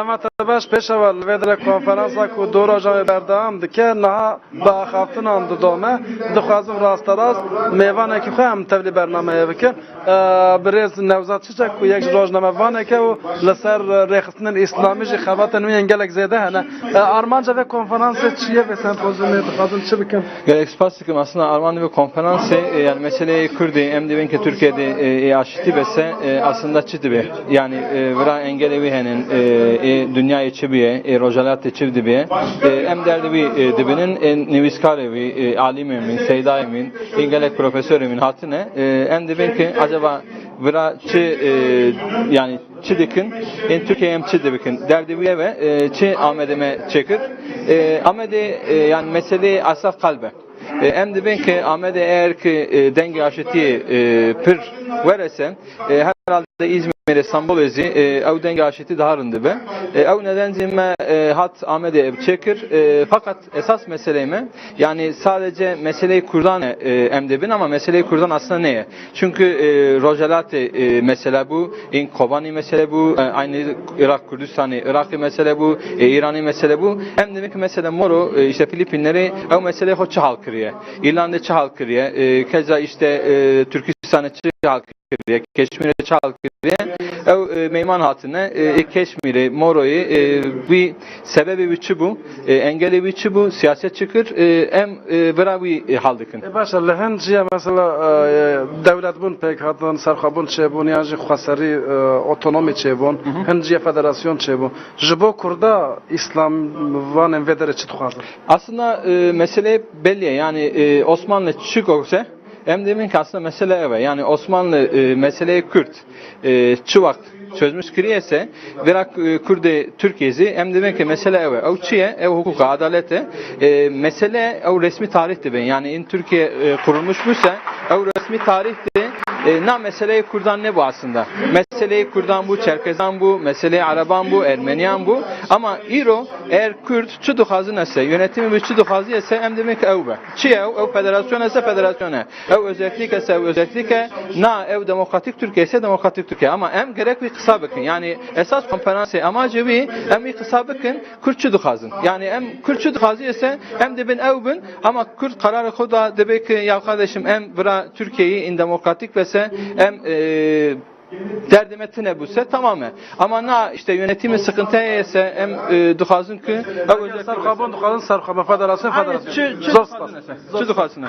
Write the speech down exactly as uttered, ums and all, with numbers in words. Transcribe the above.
Dema te baş, pêşewa li vê derê konferansa ku du rojan wê berdewam dike, niha bi axaftinan didome. Dixwazim rasterast mêvanekî xwe em tevlî bernameyê bikin. Ee, birêz Newzat Çiçek ku yek ji rojnamevanek e û li ser rêxistinên îslamî jî xebatên wî yên gelek zêde hene. Ee, armanca vê konferansê çi ye, vê sempozyumê dixwazin çi bikin? Gelek spas dikim. Aslında armandê vê konferansê, e, yani meseleyê Kurdê, em dibin ki Türkiye'de, e, e, aşitî bese, e, aslında çi dibe? Yani, e, vira engelê wî henin, e, e, dünyayê çi biye, e, rojalatê çi dibiye? E, em derdê wî, e, dibinin, e, nivîskarê wî, e, alîmê min, seydayê min, e, gelek profesorê min hatine. E, em dibin ki acaba vira çi, e, yani çi dikin? Ên Türkiye em çi dibikin? Derdê wî ev e, e, çi Amedê me çêkir? E, Amedê, e, yani meseleyê esas qelb e. E, em dibin ki Amedê eğer ki, e, dengê aşitiyê, e, pir werese, e, herhalde İzmirê, Stenbolê zî, e, ew dengê aşitî daha rind dibe. E, ew neden zî me, e, hat Amedê ev çêkir. E, fakat esas meseleyê me, yani sadece meseleyê Kurdan e, e, em dibin ama meseleyê Kurdan aslında ne ye? Çünkü, e, Rojalatê, e, mesele bû, in Kobanî mesele bû, e, aynı Irak Kurdistanê, Iraqî mesele bû, e, Îranî mesele bû. Em demek ki mesele moro, e, işte Filipinlerê ew meseleyê xwe çi hal kiriye? İrlandê çi hal kiriye? E, keza işte, e, Türkistanê çi hal kiriye? Keşmîrê çi hal kiriye? Ew, e, meyman hatine, e, ê Keşmîrê, moroyê, e, wî sebebê wî çi bû? E, engelê wî çi bû? Siyaset çi kir? E, em, e, vira wî, e, hal dikin. E, baş e, li hin ciya mesela, e, dewletbûn pêk hatin, serxwebûn çêbûn, yan jî xweserî, e, otonomî çêbûn, Hı hı. hin ciya federasyon çêbûn. Ji bo Kurda îslamvanên vê derê çi dixwazin? Aslında, e, mesele belli ye. Yani, e, Osmanlı çi gokse, em demin ki aslında mesele ev e. Yani Osmanlı, e, meseleyê Kürt, e, çi wext çözmüş kiriyese, vira, e, Kurdê Türkiye zî, em demin ki mesele ev e. Ew çi ye? Ew hukuk e, adalet e. E, mesele ew resmi tarih dibe. Yani in Türkiye, e, kurulmuş buse, ew resmi tarih de, e, na meseleyê Kurdan ne bu aslında? Meseleyê Kurdan bu, Çerkezan bu, meseleyê Ereban bu, Ermeniyan bu. Ama îro eğer Kurd çi dixwazin ese, yönetimi bi çi dixwazi ese, em demin ki ew be. Çi ew? Ew federasyon ese federasyon e. Ew özellik ise ew özellik e, na ew demokratik Türkiye ise demokratik Türkiye. Ama em gerek wî qisa bikin. Yani esas konferansê amacê wî, em wî qisa bikin, Kurd çi dixwazin? Yani em Kurd çi dixwazi ise em dibin ew bin, ama Kurd kararê xwe da dibe ki ya kardeşim em vira Türkiye'yi in demokratik bese em, e, derdime tine buse tamam e. Ama na işte yönetimi sıkıntı ise em, e, dixwazin ki ew özellik Serxabon dixwazin serxabon federasyon Aynı federasyon. Çi, çi Zor dixwazin spas. ise. Çi dixwazin e?